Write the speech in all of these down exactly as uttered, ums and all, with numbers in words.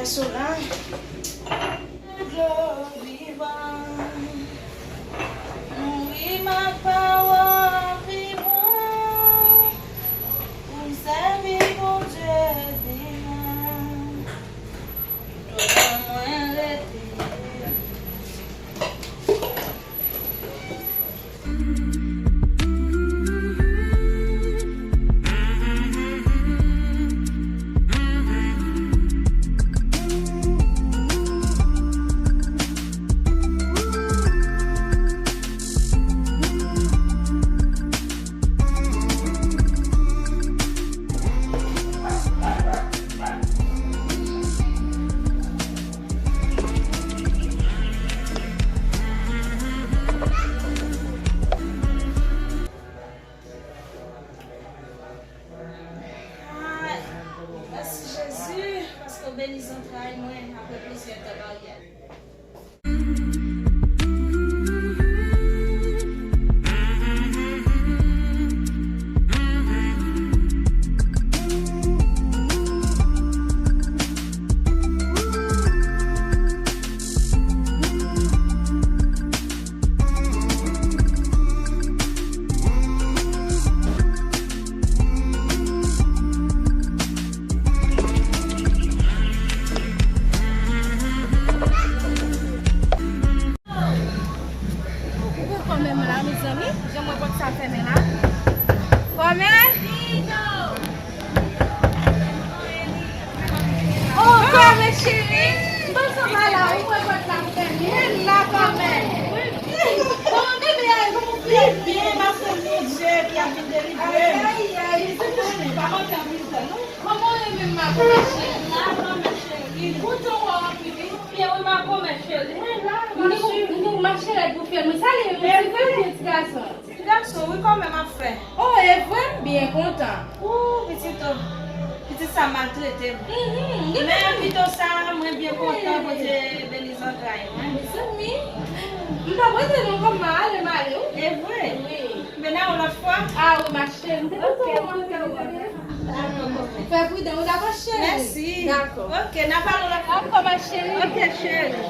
Sola. Dlo vivan. Nouri m ak pawòl vivan. Pou m sèvi Bondye vivan. Dlo nan mwen rete. Ah, mèsi Jezi, paske w beni zantray mwen apre plizyè tan maryaj. Ou gen kòmè m la, mezanmi. Jan mwen pòt sa fèmen la. Kòmè! Oh, kòmè cheri! M panse w pa la, ou wè pòt la fèmen. Mwen la, kòmè! Kòman bebe a ye? Kòman w fè? Li byen, mèsi Bondye ki ap vin delivre m. Ay, ay, ay, se pa manke anpil tan, non. Kòman w ye menm, ma kòmè cheri? La, kòmè cheri. Kontan wè w anpil, wi. Byen wi, ma kòmè cheri. Mwen la, m gen, m gen yon machelèt pou fè. Mwen salye, mwen se vre byen ti gason. Ti gason, wi, kòmè m ap fè. Oh, e vre, m byen kontan. Ou, pitit, oh, pitit sa maltrete m. Mhm, men pito sa, mwen byen kontan, Bondye beni zantray mwen. Mezanmi, m pa prese non, kòm m ale, m ale, wi. E vre? Wi. Men nan yon lòt fwa? Ah wi, ma cheri, m te kontan wè w. Fè pridan, wi, dakò, cheri? Mèsi. Dakò. Ok, n a pale lòt fwa. Dakò, ma cheri. Ok, cheri.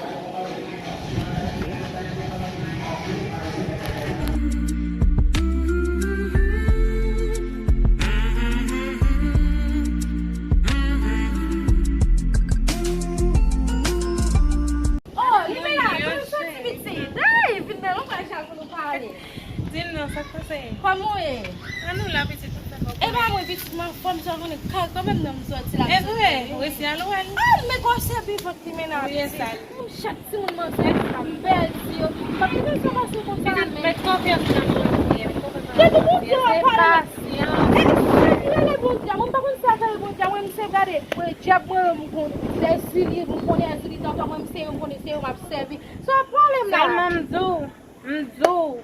Oh, li men la, nou soti pitit. Ay, vin nan, nou pral chak pou nou pale. Di m non, sa k pase? Kòman w ye? An nou la, pitit, nou fè kòb. E pa mwen, pitit, m anfòm, sa konnen, kay kanmenm nan m soti la. E vre, ou resi al wè l? Ah, men kò sèvi vant li men la, pitit. Chak timoun manzè sa, m pèdi yo. M pa t gen sa pase konsa, men. Met konfyans nan Bondye, met konfyans nan Bondye, se pasyan. E, e, rele Bondye, mwen m pa konn sa fè Bondye, mwen m se gade, mwen dyab mwen, m konn, Ezili, m konnen Ezili, tantan mwen m se yo, m konnen se yo m ap sèvi. Sa pwoblèm la. Sèlman m di w, m di w,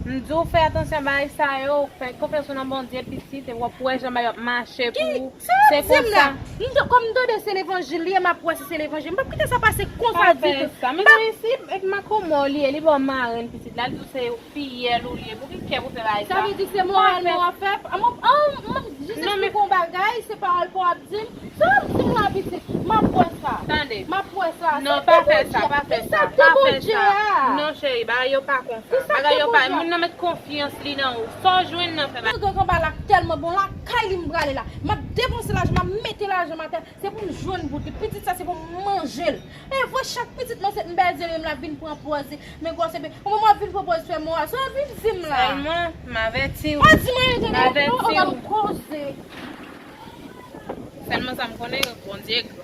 m di w fè atansyon bagay sa yo, fè konfyans ou nan Bondye, pitit, epi w ap wè jan bagay yo ap mache pou ou. Se konsa. M t-, kòm m tande se levanjil li ye, m ap wè si se levanjil. M p ap kite sa pase konsa ditou. Pa fè sa. Men nan isi, e makomò li ye, li ba w marenn pitit la, li di w se fiyèl ou li ye. Pou ki kè pou fè bagay sa? Sa vle di se moralman w ap fè? A, m, a, m, jis eksplike w yon bagay, se pawòl pa w ap di m. Sa w ap di m la, pitit? M ap wè sa. Tande. M ap wè sa. Non, pa fè sa, pa fè sa, pa fè sa. Non, cheri, bagay yo pa konsa. Bagay yo pa, moun nan met konfyans li nan ou. Sa w jwenn nan fè bagay. Nèg anba la tèlman bon, lakay li m prale la. M ap depanse lajan, m ap mete lajan m atè. Se pou m jwenn bout li. Pitit sa, se pou m manje l. E vre, chak pitit mwen se m pèdi l, m la vin pran pòz li. Men gwosè, men, kòman w ap vin pran pòz fè mò a? Sa w ap vin di m la? Sèlman, m avèti w. Pa di m anyen, tande. M avèti w. Ou pa nou koze. Sèlman sa m konnen, Bondye gran.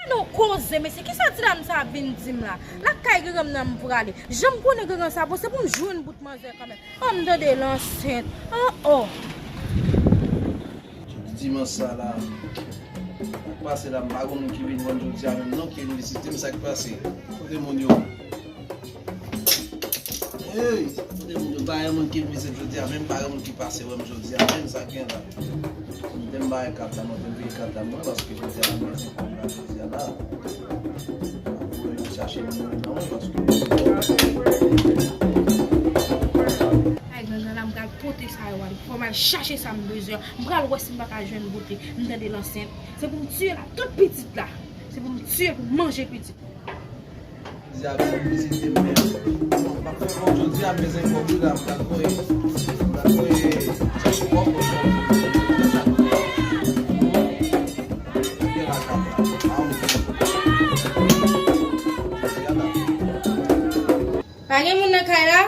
Gade yon koze, mesye, kisa ti dam sa ap vin di m la? Lakay grangan m nan m prale. Jan m konnen grangan sa bon, se pou m jwenn bout manzè kanmenm. Oh, m tande l ansent. Oh, oh. Jodi dimanch sa la, sa k pase la, m pa gen moun ki vin wè m jodi a menm non, ki vin vizite m, sa k pase? Kote moun yo? Hey, kote moun yo? Pa gen moun ki vin vizit jodi a, menm pa gen moun ki pase wè m jodi a, menm sa k gen la. M te m bay kat la, mwen te m veye kat la mwen, paske jodi a, mwen se kòm la jodi a la. Pou yo chache moun yo non, paske. Ay, granjan la, m pral pote sa yo ale. Fò m Chache sa m bezwen. M pral wè si m pa ka jwenn bote. M tande l ansent. Se pou m tiye l ak tout pitit la. Se pou m tiye l pou m manje pitit. Jodi a vin vizite m, men bon, m ap fè kòb jodi a, m bezwen kòb wi la, m pral voye, m pral voye chèche kòb pou fè sa. Jodi a la. Pa gen moun nan kay la?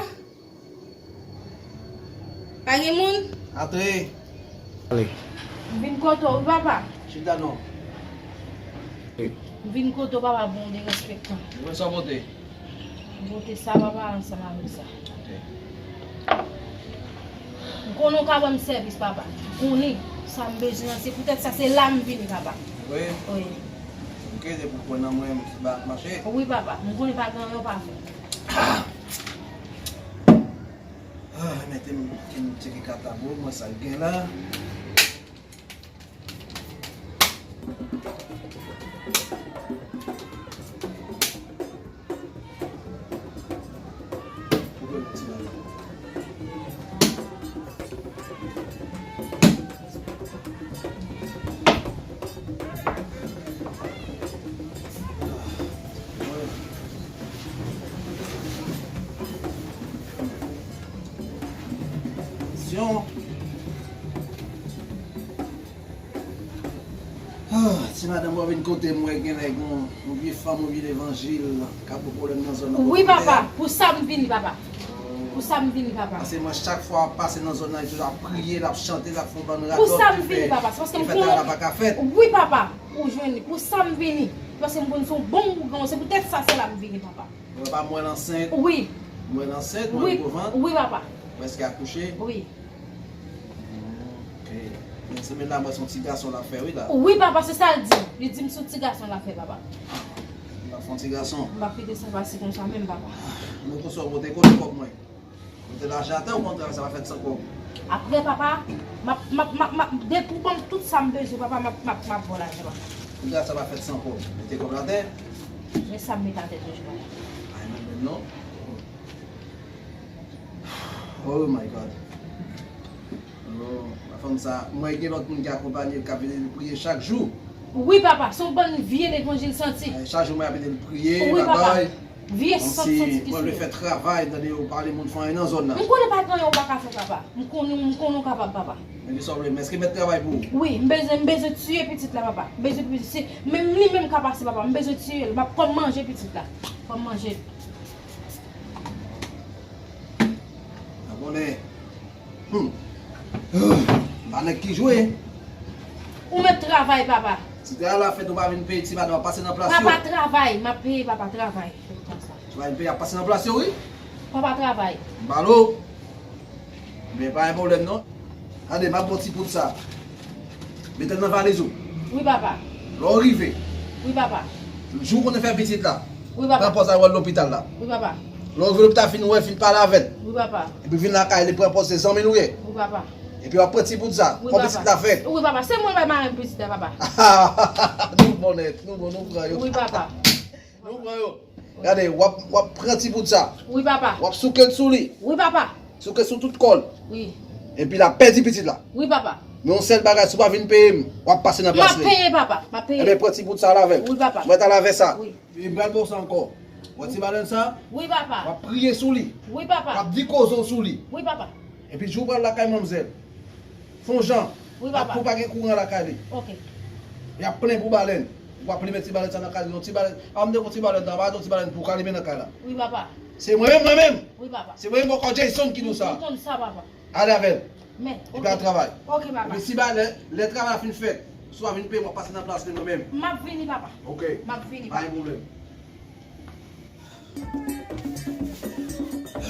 Pa gen moun? Antre. Ale. M vin kote w, wi, papa. Chita non. M vin kote w, papa, bon, derespektan. Mwen sa pote. M pote sa, papa, ansanm avèk sa. Ok. M konnen w ka ban m sèvis, papa. M konnen sa m bezwen an, se poutèt sa, se la m vini, papa. Wi? Wi. Ok, se pou kwè nan mwen, m ba mache. Wi, papa. M konnen pa gen anyen w pa fè. Ah, mete m, m tcheke kat la pou mwen, sa l gen la. Aksyon. Ah, ti madanm, w ap vin kote m, wè gen nèg, yon, yon vye fanm, yon vye levanjil, k ap bon pwoblèm nan zòn nan. Wi, papa, pou sa m vini, papa. Pou sa m vini, papa. Paske mwen, chak fwa w ap pase nan zòn nan, li toujou ap priye, l ap chante, l ap fè yon bann radòt. Pou sa m vini, papa. Se paske m konnen. Li fè travay la pa ka fèt. Wi, papa. Ou jwenn li. Pou sa m vini. Paske m konn se yon bon ougan, se poutèt sa, se la m vini, papa. Mwen pa mwen ansent. Wi. Mwen ansent, mwen gwo vant. Wi, papa. Prèske akouche. Wi. Ok. Men semèn la, mwen se yon ti gason l ap fè, wi, la. Wi, papa, se sa l di. Li di m se yon ti gason l ap fè, papa. L ap fè yon ti gason. M pa kite sa pase konsa menm, papa. Mwen konsa, mwen te konnen kòb mwen. Mete lajan atè, okontrè, sa va fèt san kòb. Apre, papa, m ap, m ap, m ap, m ap, depi w ban m tout sa m bezwen, papa, m ap, m ap, m ap ba w lajan, papa. Kounye a, sa va fèt san kòb. Mete kòb la atè. Men sa m met atè toujou, papa. Ay, men, men, non. Oh my God. Oh, la fanm sa, mwen gen lòt moun ki akonpanye l, k ap vin li priye chak jou. Wi, papa, se yon bann vye levanjil santi. Ay, chak jou mwen ap vin li priye, bagay. Wi, papa. Vye sant santi ki sou yo. Mwen vle fè travay, tande yo pale moun fè anyen nan zòn nan. M konnen pa gen anyen ou pa ka fè, papa. M konnen, m konnen ou kapab, papa. Men ki sa w vle, men èske mèt travay pou ou? Wi, m bezwen, m bezwen tiye pitit la, papa. M bezwen tiye, se menm li menm ka pase, papa. M bezwen tiye l, m ap kòm manje pitit la. Kòm manje. Abòne. Hmm. Pa nèg ki jwe. Ou mèt travay, papa. Si travay la fèt, ou pa vin peye ti madanm, ap pase nan plas yo. Papa, travay, m ap peye, papa, travay. Ti madanm peye, ap pase nan plas yo, wi. Papa, travay. M ba l ou. Men pa gen pwoblèm, non. Tande, m ap ba w ti poud sa. Mete l nan valiz ou. Wi, papa. Lè w rive. Wi, papa. Jou w konnen fè pitit la. Wi, papa. Pran pòz la, w al lopital la. Wi, papa. Lè w rive lopital, fin wè, fin pale avè l. Wi, papa. Epi vin lakay li, pran pòz se zanmi nou ye. Wi, papa. Epi w ap pran ti poud sa. Wi, papa. Kòm pitit la fèt. Wi, papa. Se mwen bay mareng pitit la, papa. Nou bon nèt, nou bon, nou pran yo. Wi, papa. Nou pran yo. Gade, w ap, w ap pran ti poud sa. Wi, papa. W ap souke l sou li. Wi, papa. Souke sou tout kò l. Wi. Epi l ap pèdi pitit la. Wi, papa. Men yon sèl bagay, si w pa vin peye m, w ap pase nan plas li. M ap peye, papa. M ap peye. Ebyen, pran ti poud sa, lave l. Wi, papa. Mwen ta lave sa. Wi. E m pral ba w sa ankò. Wè ti balèn sa? Wi, papa. W ap priye sou li. Wi, papa. W ap di koze w sou li. Wi, papa. Epi jou w pral lakay manmzèl, fè yon jan. Wi, papa. Pou pa gen kouran lakay li. Ok. Y ap plen pou balèn. W ap limen ti balèn sa nan kay li, yon ti balèn. A, m te gon ti balèn nan, pa yon ti balèn pou w ka limen nan kay la. Wi, papa. Se mwen menm, mwen menm. Wi, papa. Se mwen menm, bòkò Jason ki di w sa. M konn sa, papa. Ale avè l. Men, epi al travay. Ok, papa. Epi si balèn, lè travay la fin fèt, si w pa vin peye m, w ap pase nan plas li mwen menm. M ap vini, papa. Ok. M ap vini, papa. Pa gen pwoblèm.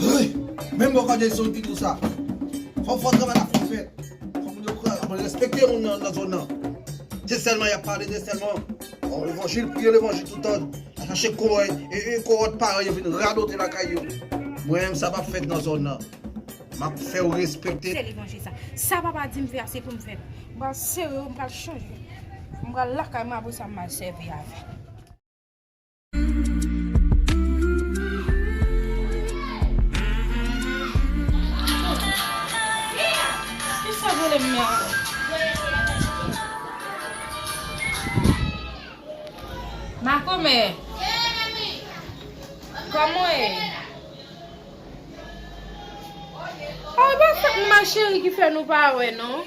Hey! Menm bòkò Jason ki di w sa. Fò, fò travay la fò fèt. Fò moun yo respekte moun nan, nan zòn nan. Se sèlman y ap pale de sèlman. Bon, levanjil, priye levanjil tout tan. Al chache kò, e, e, kòwòt parèy yo vin radote lakay yo. Mwen menm, sa p ap fèt nan zòn nan. M ap fè w respekte. Se levanjil sa. Sa papa di m fè a, se pou m fè l. M pral sere yo, m pral chanje. M pral lakay mwen, apre sa m al sèvi avè l. Kisa Makomè, kòman w ye? A, e pa fòt nou, ma chérie, ki fè nou pa wè, non.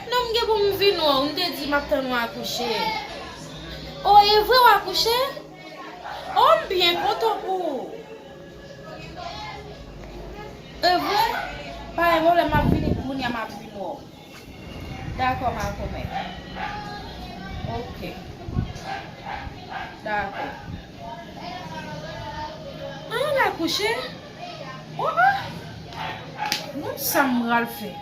Non, m gen pou m vin wè w, m te di m ap tann w akouche. O, e vre w akouche? O, m byen kontan pou ou. E vre? Pa gen pwoblèm, m ap vini kounye a, m ap vin wè w. Dakò, makomè. Ok. Dakò. An, l akouche? O, o! Bon, sa m pral fè?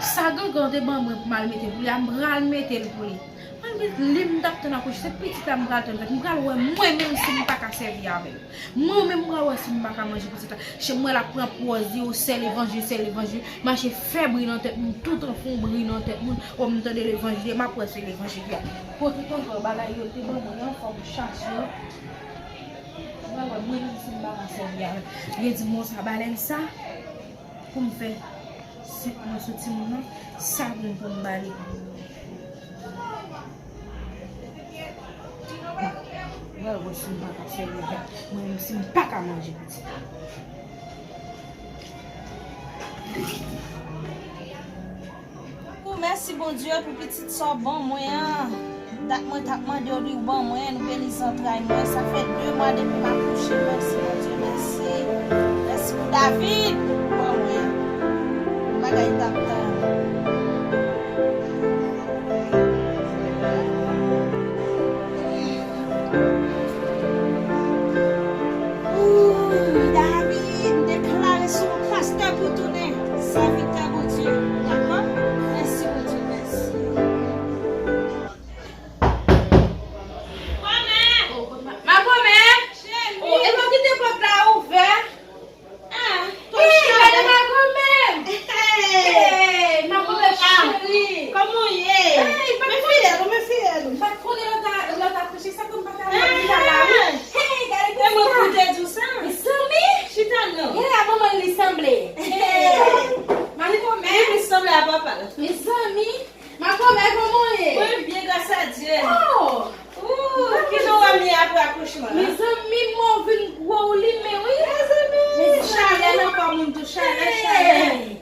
Sa gangan te ban mwen pou m al mete pou li a, m pral mete l pou li. Malgre li m t ap tann akouche, se pitit la m pral tann fèt. M pral wè mwen menm si m pa ka sèvi avè l. Mwen menm m pral wè si m pa ka manje pitit la. Chè, m wè l ap pran pòz li, o sè levanjil, sè levanjil. Mache fè bri nan tèt moun, tout an fè yon bri nan tèt moun. O, m tande levanjil, m ap wè se levanjil li a. Pote tonton bagay yo te ban mwen an, fò m chache yo. M pral wè mwen menm si m pa ka sèvi avè l. Yo di m konsa, balèn sa. Pou m fè senk mwa sou timoun nan, sa pou m, pou m ba li. Mwen wè si m pa ka fè l, mwen menm si m pa ka manje pitit. Ou mèsi Bondye pou pitit sa w ban mwen an. Dat mwen t ap mande w li w ban mwen, nou beni zantray mwen. Sa fè de mwa depi m akouche. Mèsi Bondye, mèsi. Mèsi pou David ou ban mwen an. Bagay m t ap tann. Ooh, David, m deklare se yon pastè pou tounen, sèvitè Bondye. Dakò? Mèsi Bondye, mèsi. Makomè! Makomè! Cheri! Oh, e pa w kite pòt la ouvè? Ah, hey, gade makomè m! Hey! Hey, makomè cheri! Kòman w ye? Hey, m pa t konnen. Mwen fiyèl ou, mwen fiyèl ou. M pa t konnen lè w ta, lè w ta kouche, sa fè m pa t al nan lopital la, wi. Hey, gade pitit la! E mwen pou te di w sa? Mezanmi! Chita non. Gade a manman l li sanble. Hey! Makomè! Li plis sanble a papa l. Mezanmi! Makomè, kòman w ye? Mwen byen, gras a Dye. Oh! Ooh, kijan w ap ye apre akouchman an? Mezanmi, mwen vin gwo w limen, wi. Mezanmi, chalè nan kò moun tou, chalè, chalè. Hey!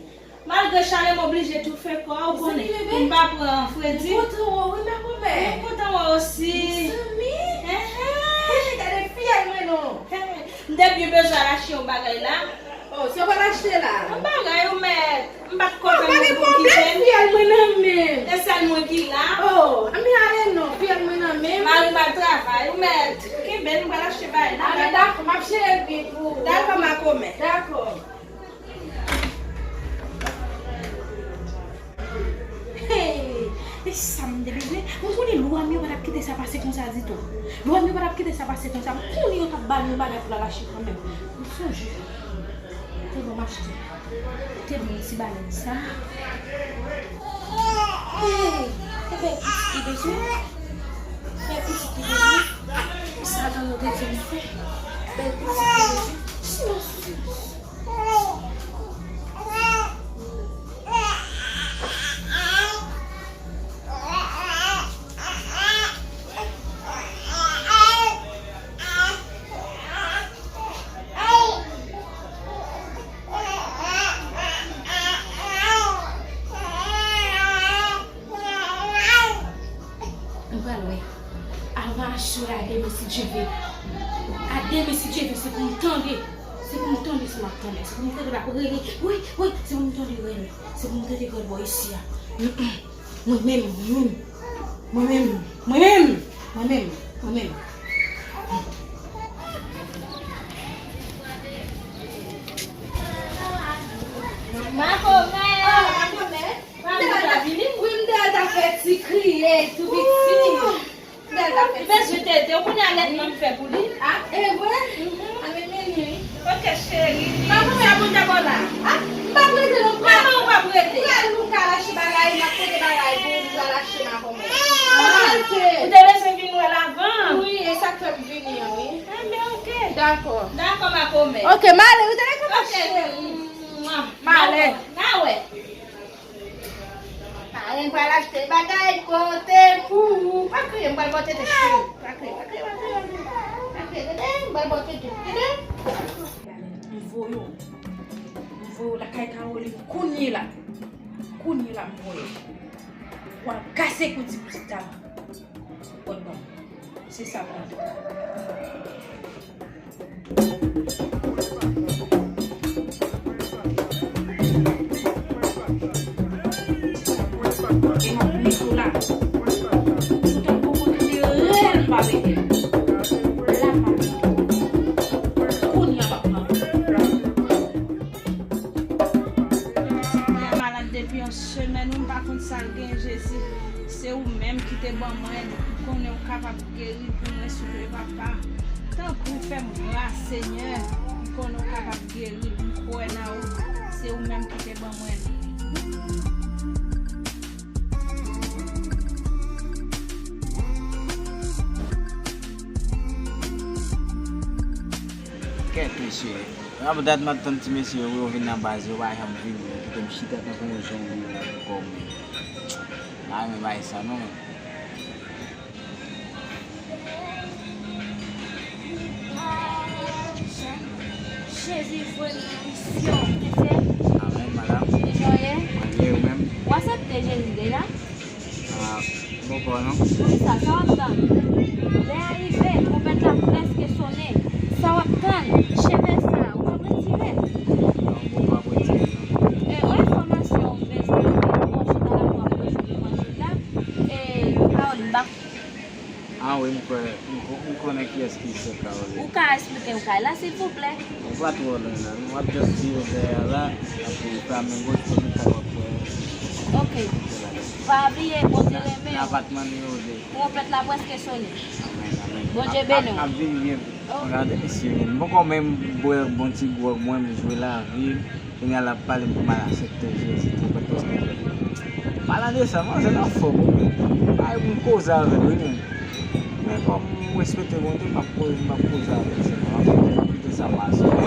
Malgre chalè, m oblije toufe kò a, ou konnen, pou m pa pran fredi. Mezanmi, bebe, m kontan wè w, wi, makomè. Mwen kontan wè w osi. Mezanmi. Hey, hey. Hey, gade fiyèl mwen non. Hey, m te byen bezwen al achte yon bagay la. Oh, sa w pral achte la? Yon bagay, ou mèt. M pa t kontan mwen pou ki jèn. Fiyèl mwen nan men m. E sèl mwen ki la. Oh, anben ale non, fiyèl mwen nan men m. Mari m al travay, ou mèt kenbe l, m pral achte bagay nan. Anben dakò, m ap chèvi pou ou. Dakò, makomè. Dakò. Hey, e sa m te bezwen. Mwen konnen lwa m yo pa t ap kite sa pase konsa ditou. Lwa m yo pa t ap kite sa pase konsa. M konnen yo t ap ba l yon bagay pou l al achte kanmenm. M sonje. Te bon m achte. Te bon ti balèn sa. Hey, e bèl pitit li bezwen. Bèl pitit li bezwen. Sa granmoun te di m fè. Bèl pitit li bezwen. Ti mwen sou. Nou pral wè. Avan aswè a demen si Dye vle. A demen si Dye vle, se pou m tande. Se pou m tande si m ap tande. Se pou m tande l ap rele. Wi, wi, se pou m tande rele. Se pou m tande rele bò isi a. Mm, mm. Mwen menm, mwen menm. Mwen menm, mwen menm. Mwen menm, mwen menm. Makomè! Ah, makomè! Wi, m te al ta fè ti kriye, tou piti. M te al ta fè ti. Li bezwen tete, ou konnen a lètman m fè pou li. Ah, e vre? Mhm. A, men, men, men. Ok, cheri. Makomè, sa pou m ta ba w la. Ah, m p ap rete non. Kòman ou p ap rete? M pral, m pral achte bagay, m ap pote bagay pou ou, m pral achte makomè. Ah, ok. Ou te bezwen vin wè l avan? Wi, e sa k fè m vini an, wi. Enben, ok. Dakò. Dakò, makomè. Ok, m ale, wi, tande kòman cheri. Mwa. M ale. N a wè. Mwen pral achte bagay pote pou ou. Pa kriye, m pral pote tou, cheri. Pa kriye, pa kriye, pa kriye, pa kriye. Pa kriye, tande, m pral pote tou, tande. M voye w. M voye w lakay Caroline kounye la. Kounye la, m voye w. W al kase kou di pitit la. Bon, bon. Se sa pou m di. E m ap mete w la. Ou tankou ou tande rèl m pa mete. La m ap mete w. Kounye a m ap mande. Mwen malad depi yon semèn, wi, m pa konn sa l gen, Jezi. Se ou menm ki te ban mwen l. M konnen ou kapab geri pou mwen, souple, Papa. Tanpri, fè m gras, Senyè. M konnen ou kapab geri l. M kwè nan ou. Se ou menm ki te ban mwen l. Kèt, mesye. Ap dat m ap tann ti mesye yo pou yo vin nan baz yo, yo pa janm vini. Yo kite m chita tankou yon zonbi la pou kò m. M pa renmen bagay sa non, men. Jezi voye m nan misyon, mesye. Amèn, madanm. Kijan w ye? Mwen byen, ou menm? Ou aksepte Jezi deja? Ah, m poko non. Poukisa? Sa w ap tann? Lè a rive, twonpèt la prèske sonnen. Sa w ap tann? Chemen sa, ou p ap retire? Non, m poko ap retire non. E, yon enfòmasyon, m bezwen, bon, chita la, m ap preche devan Jezi la. E, Caroline, m pa Ah wi, m kwè, m ko-, m konnen kiyès ki sè Caroline. Ou ka eksplike m kay la, silvouplè? Ou pa twò lwen la, non. W ap just vire dèyè a la, apre Flamingo, se pou kay w ap wè. Ok. Pa bliye, Bondye renmen w. Nan apatman nimewo de. Twonpèt la prèske sonnen. Amèn, amèn. Bondye beni w. Ap, ap, ap vini byento. Gade mesye, m poko menm bwè bon ti gwòg mwen, m jwe lavi. Kounye a l ap pale m pou m al aksepte Jezi, twonpèt prèske fèt. Palan de sa, manzè l anfòm wi, men. Ay, pou m koze avè l wi, men. Men kòm m respekte Bondye, m p ap koze, m p ap koze avè l sèlman. M ap, m ap kite sa pase. Al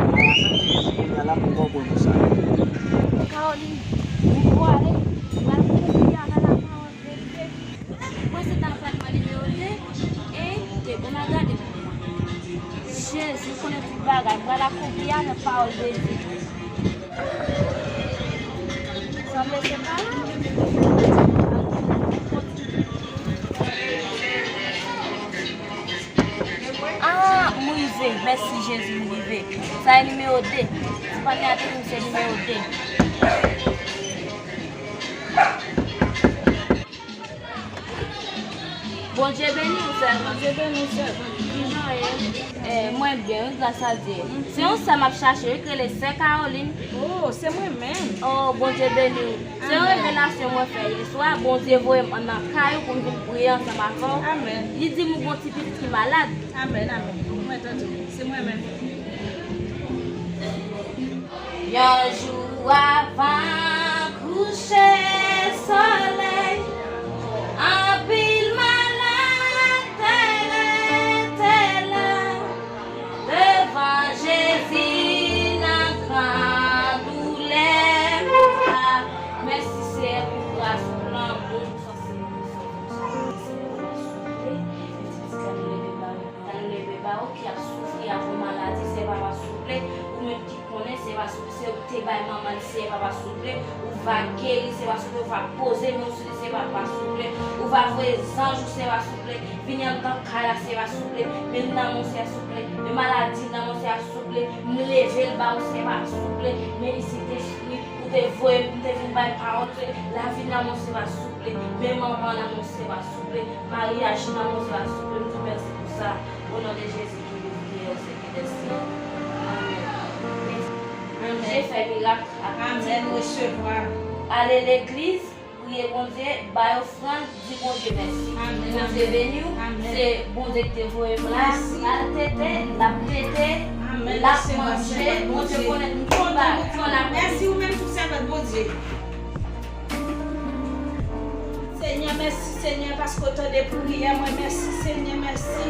aksepte Jezi kounye a la pou m pran pwen pou sa. Caroline, m pwale, m al kouri avè lapawòl de Dye. Mwen se ta pral mande nimewo de, e de, bon, n a gade pou mwen. Jezi, ou konnen tout bagay, m pral akonpli avèk pawòl de Dye. Sanble se pa la. Ah, m rive. Mèsi, Jezi, m rive. Sa e nimewo de. Ti panye a te di m se nimewo de. Bondye beni w, sè. Bondye beni w, sè. Kijan w ye? Eh, mwen byen, wi, gras a Dye. Se yon sè m ap chache, wi, ki rele Sè Caroline. Oh, se mwen menm. Oh, Bondye beni w. Se yon revelasyon mwen fè yè swa. Bondye voye m nan kay ou pou m vin priye ansanm avè w. Amèn. Li di m ou gon ti pitit ki malad. Amèn, amèn. Mwen tande w. Se mwen menm. Yon jou avan kouche solèy, anpil malad te rete la devan Jezi nan gran doulè. Mèsi, Seyè, pou gras ou, pou lanmou ou. Seyè, papa, souple, pitit sa nou leve ba ou, sa nou leve ba ou ki ap soufri ak yon maladi, Seyè, papa, souple, ou menm ki konnen, Seyè, papa, souple, se ou ki te bay manman li, Seyè, papa, souple, ou va geri, Seyè, papa, souple, ou va poze men w sou li, Seyè, papa, souple, ou va voye zanj ou, Seyè, papa, souple, vini anndan kay la, Seyè, papa, souple, men l nan men w, Seyè, souple, men maladi nan men w, Seyè, papa, souple, m leve l ba ou, Seyè, papa, souple, men li, Sentespri, ou te voye m, m te vin bay pawòl, lavi nan men w, Seyè, papa, souple, men manman nan men w, Seyè, papa, souple, maryaj nan men w, Seyè, papa, souple, m di w mèsi pou sa, o non de Jezi ki viv, ki règne, ki dèsyèl. Amèn. Amèn. Bondye fè mirak ak pitit ou. Amèn. Resevwa. Ale legliz, priye Bondye, bay ofrann, di Bondye mèsi. Amèn. Bondye beni w. Amèn. Se Bondye ki te voye m la. Mèsi. Al tete, l ap tete, l ap manje. Bondye konnen tout bagay. Mèsi ou menm tou sèvant Bondye. Senyè, mèsi, Senyè, paske w tande priyè mwen. Mèsi, Senyè, mèsi.